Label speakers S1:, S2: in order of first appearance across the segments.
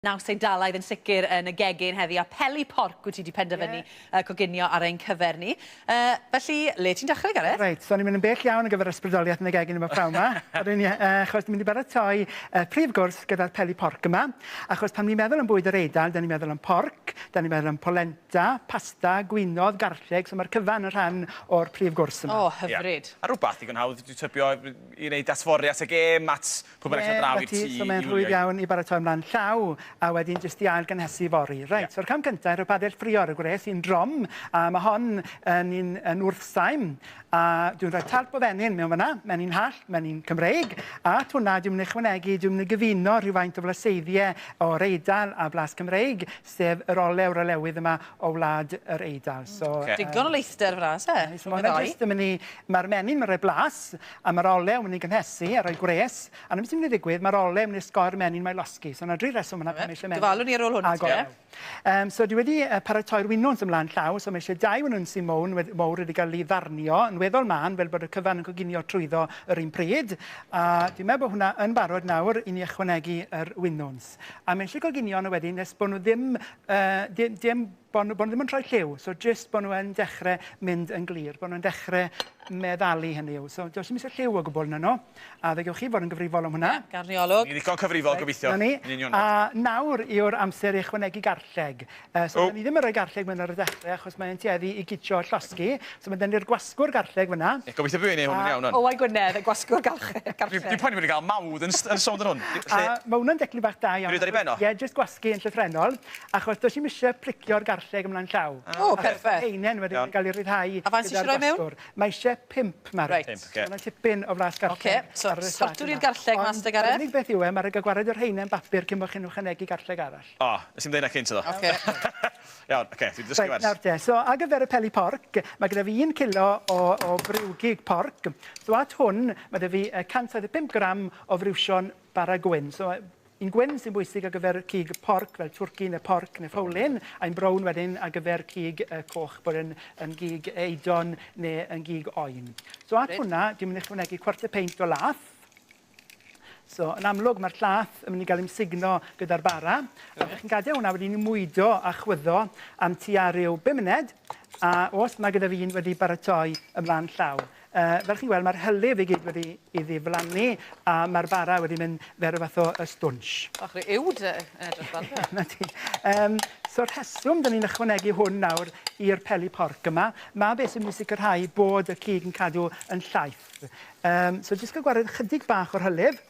S1: Naws Eidalaidd yn sicr yn y gegin heddi, a peli porc wyt ti 'di penderfynu yeah. coginio ar ein cyfer ni. Felly, le ti'n dechrau, Gareth?
S2: Reit, so ni'n mynd yn bell iawn ar gyfer ysbrydoliaeth yn y gegin yma prawn yma. Rydyn ni, achos ni'n mynd i baratoi prif gwrs gyda'r peli porc yma. Achos pan ni'n meddwl am bwyd yr Eidal, da ni'n meddwl am porc, da ni'n meddwl am polenta, pasta, gwinodd, garlleg, so mae'r cyfan yn rhan o'r prif gwrs
S1: yma. O, oh, hyfryd.
S3: Yeah. A rhywbeth digon hawdd, dwi'n tybio, i wneud at fory, at y gêm, at pwy bynnag sy'n draw i'r tŷ.
S2: So mae'n rhwydd iawn i baratoi ymlaen llaw a wedyn jyst i ail gynhesu fory. Reit, yeah. So'r cam cyntaf, rhyw padell ffrio ar y gwres i'n drom, a mae hon yn un yn wrthsaim, a dwi'n rhoi talp o fenyn mewn fyna, menyn hallt, menyn Cymreig, a at hwnna dwi'n mynd i ychwanegu, dwi'n mynd i gyfuno rhywfaint o flaseiddiau o'r Eidal a blas Cymreig, sef yr olew, yr olewydd yma o wlad yr Eidal.
S1: So, okay. Digon o leithder fyna, se?
S2: So mae hwnna jyst yn mynd i... Mae'r menyn mae'n rhoi blas, a mae'r olew yn mynd i gynhesu a rhoi gwres, a 'na beth sy'n mynd i ddigwydd, mae'r olew yn mynd i osgoi'r menyn mae losgi. So yna dri reswm yna pam eisiau menyn.
S1: Gofalwn ni ar ôl hwn,
S2: ti, e? So dwi wedi paratoi'r winwns ymlaen llaw, so mae eisiau dau winwns i mown, mowr wedi cael ei ddarnio yn weddol mân, fel bod y cyfan yn coginio trwyddo yr un pryd. A dwi'n meddwl bod hwnna yn barod nawr i ni ychwanegu yr winwns. A mae eisiau coginio nhw wedyn nes bod nhw ddim, dim, dim, bod nhw, bod nhw ddim yn troi lliw. So jyst bod nhw yn dechrau mynd yn glir, bod nhw'n dechrau meddalu hynny yw. So does dim eisiau lliw o gwbl yna nhw. A fe gewch chi fod yn gyfrifol am hwnna.
S1: Ie, garn i olwg.
S3: Ni'n ddigon cyfrifol, gobeithio.
S2: Na ni. A nawr yw'r amser i ychwanegu garlleg. So oh. ni ddim yn rhoi garlleg mewn ar y dechrau, achos mae'n tueddu i gitio llosgi. So mae dyn ni'r gwasgwr garlleg fyna.
S3: Ie, gobeithio bod fi'n ei hwn yn iawn.
S1: Owain Gwynedd, y gwasgwr garlleg.
S3: Dwi'n poeni bod ni'n cael mawd yn, yn sownd yn hwn.
S2: A mae hwnna'n declyn bach da iawn.
S3: Dwi'n ar ei ben o?
S2: Ie, jyst gwasgu yn llythrennol, achos does dim eisiau plicio'r garlleg ymlaen llaw.
S1: O, perffaith.
S2: Haenen wedi cael ei ryddhau
S1: A faint ti eisiau rhoi mewn?
S2: Mae eisiau pump, Mari.
S1: Reit.
S3: Pump, oce.
S2: Mae'n tipyn o flas garlleg.
S1: Oce, so sortwn i'r garlleg mas dy Gareth.
S2: Ond yr unig beth yw e, mae'r gwared o'r haenen bapur cyn bod chi'n ychwanegu garlleg arall.
S3: O, nes i'm deud 'na cynt iddo.
S1: Oce.
S3: Iawn, oce, dwi 'di dysgu wers.
S2: Reit, nawr te, so ar gyfer y peli porc, mae gyda fi 1 kilo o, o friwgig porc. So at hwn, mae 'da fi 175 gram o friwsion bara gwyn. So un gwyn sy'n bwysig ar gyfer cig porc, fel twrci neu porc neu ffowlyn, a un brown wedyn ar gyfer cig coch, bod yn, yn gig eidon neu yn gig oen. So at hwnna, dwi'n mynd i ychwanegu cwarter peint o lath. So, yn amlwg, mae'r llath yn mynd i gael ei sugno gyda'r bara. A ydych chi'n gadael hwnna wedyn i mwydo a chwyddo am tua rhyw 5 munud. A os mae gyda fi un wedi baratoi ymlaen llaw. Fel chi'n gweld, mae'r hylif i gyd wedi i ddiflannu a mae'r bara wedi mynd fel rhyw fath o stwnsh.
S1: Bach rhy uwd yn edrych fel.
S2: Na ti. So'r rheswm dyn ni'n ychwanegu hwn nawr i'r peli porc yma, mae beth sy'n mynd i sicrhau bod y cig yn cadw yn llaith. So jyst cael gwared chydig bach o'r hylif,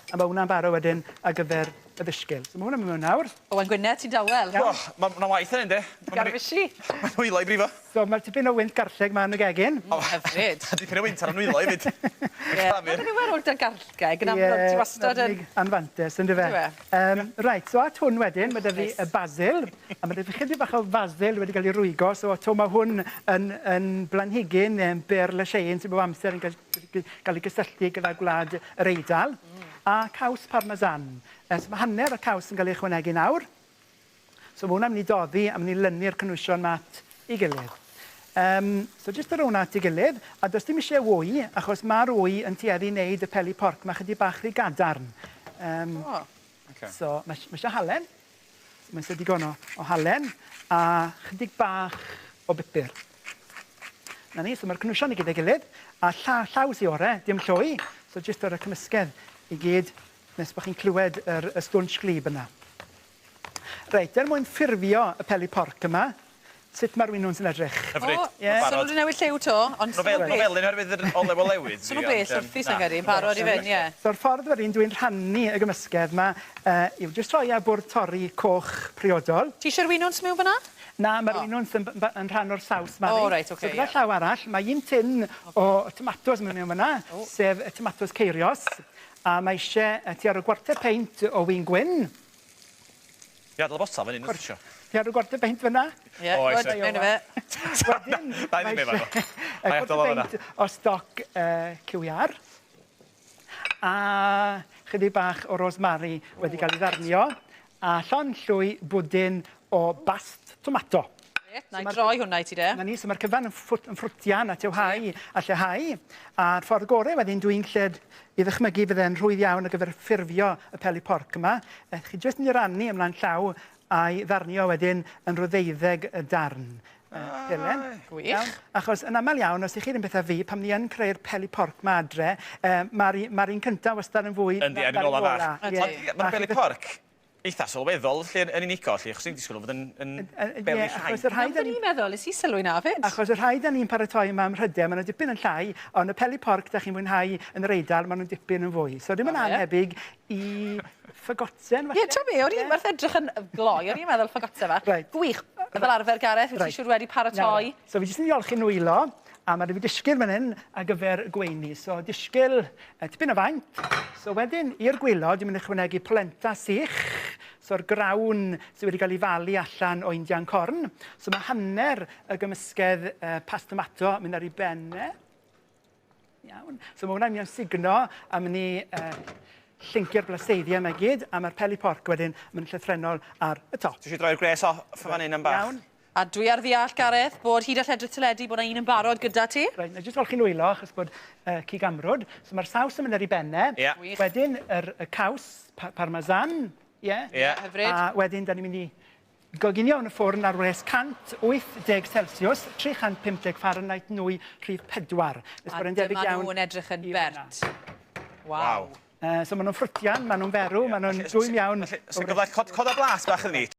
S2: a mae hwnna'n barod wedyn ar gyfer y ddysgl. So mae hwnna'n mynd mewn nawr.
S1: Owain Gwynedd, ti'n dawel.
S3: O, mae yna waith yn hyn, de.
S1: Garfysi.
S3: Mae'n nwylo i brifo.
S2: So mae'r tipyn o wynt garlleg ma yn y gegin.
S1: O, hyfryd.
S3: A dipyn o wynt ar y nwylo hefyd.
S1: Ie. Mae'n rhywun o'r garlleg, yn amlwg, ti wastad yn...
S2: Ie, anfantes, yn dyfe? Reit, so at hwn wedyn, mae 'da fi y basil, a mae 'da fi chydig bach o fasil wedi cael ei rwygo, so to mae hwn yn, yn blanhigyn neu'n byr lysieuyn sy'n bob amser yn gael ei gysylltu gyda gwlad yr Eidal. A caws parmesan. So mae hanner y caws yn cael ei ychwanegu nawr. So mae hwnna'n mynd i doddi a mynd i lynu'r cynwysion ma at ei gilydd. So jyst ar hwnna at ei gilydd, a does dim eisiau wy, achos mae'r wy yn tueddu i wneud y peli porc, mae chydig bach rhy gadarn.
S1: Oh.
S3: Okay.
S2: So mae, mae eisiau halen, so mae eisiau digon o, o halen, a chydig bach o bupur. Na ni, so mae'r cynwysion i gyda'i gilydd, a lla, llaw sy orau, dim llwy, so jyst ar y cymysgedd i gyd, nes bod chi'n clywed yr, y stwnsh glib yna. Reit, er mwyn ffurfio y peli porc yma, sut mae'r winwns yn edrych?
S3: Hyfryd.
S1: O,
S2: Ie.
S1: So nhw wedi newid lliw to, ond...
S3: Nhw fel, nhw felyn oherwydd yr olew o lewydd.
S1: So nhw bell wrthi sy'n gyrru, yn barod i fynd, ie.
S2: So'r ffordd wedyn dwi'n rhannu y gymysgedd yma yw jyst rhoi ar bwrdd torri coch priodol.
S1: Ti eisiau'r winwns mewn fyna?
S2: Na, mae'r winwns yn, yn rhan o'r saws, Mari.
S1: O, reit, oce.
S2: So gyda llaw arall, mae un tin o tomatos yn mynd mewn fyna, sef y tomatos ceirios, a mae eisiau tua rhyw gwarter peint o win gwyn.
S3: Fi adael y botel fan hyn, os ti isio.
S2: Ti ar y gwarter peint fyna?
S1: Ie,
S3: Oes,
S1: good, mewn i fe.
S2: Wedyn,
S3: Na i ddim efo fo.
S2: y
S3: Na i adael o
S2: gwarter
S3: fan'na.
S2: peint o stoc QER. A chydig bach o rosemary wedi cael ei ddarnio. A llond llwy bwdin o bast tomato.
S1: Grêt, na i droi hwnna i ti de.
S2: 'Na ni, so ma'r cyfan yn ffwt- yn ffrwtian a tewhau a lleihau. A'r ffordd gorau wedyn dwi'n lled i ddychmygu fydde'n rhwydd iawn ar gyfer ffurfio y peli porc yma. Chi jyst mynd i rannu ymlaen llaw a'i ddarnio wedyn yn rhyw ddeuddeg y darn. Pelen.
S1: Gwych.
S2: Iawn? Achos yn aml iawn, os ych chi'r un peth â fi, pam ni yn creu'r peli porc ma adre, ma'r ma un cyntaf wastad yn fwy
S3: Yndi, a'r un ola fach.
S2: Ie.
S3: Ond ma'r beli porc eitha sylweddol lle yn unigol, lle, achos ni'n disgwyl o fod yn beli llai.
S2: Achos y rhai
S1: da ni'n meddwl, nes i sylwi na fyd.
S2: Achos y rhai da ni'n paratoi yma ym Mhrydain, maen nhw'n dipyn yn llai, ond y peli porc da chi'n mwynhau yn yr Eidal, maen nhw'n dipyn yn fwy. So ddim yn anhebyg i ffagoten, falle.
S1: Ie, ti'n be, o'n i'n werth edrych yn gloi, o'n i'n meddwl ffagoten fa.
S2: Right.
S1: Gwych. Fel arfer, Gareth, wyt ti'n siŵr wedi paratoi?
S2: So fi jyst yn olchi nwylo, a mae fi disgyl fan hyn ar gyfer gweini. So disgyl tipyn o faint. So wedyn, i'r gwylod, dwi'n mynd i ychwanegu polenta sych, so'r grawn sydd wedi cael ei falu allan o Indian corn. So mae hanner y gymysgedd pasta tomato yn mynd ar ei ben e. Iawn. So mae hwnna'n mynd i amsugno a mynd i llyncio'r blaseiddiau yma i gyd, a mae'r peli porc wedyn yn mynd llythrennol ar y top.
S3: Ti eisiau droi'r gwres off fan hyn am bach?
S2: Iawn.
S1: A dwi ar ddeall, Gareth, bod hyd a lledrith teledu bod 'na un yn barod gyda ti.
S2: Reit, na jyst olchi nwylo achos bod cig amrwd. So mae'r saws yn mynd ar ei benne.
S3: Ie.
S1: Gwych.
S2: Wedyn yr y caws parmesan. Ie.
S3: Ie.
S1: Hyfryd.
S2: A wedyn, da ni'n mynd i goginio yn y ffwrn ar wres 180 Celsius, 350 Fahrenheit nwy rhif 4. Nes
S1: A
S2: bod e'n debyg
S1: dyma
S2: iawn
S1: nhw'n edrych yn
S2: i hwnna.
S1: bert. Waw.
S2: So maen nhw'n ffrwtian, maen nhw'n ferw, maen nhw'n dwym iawn.
S3: Felly, so gyfle cod a blas bach yn ni.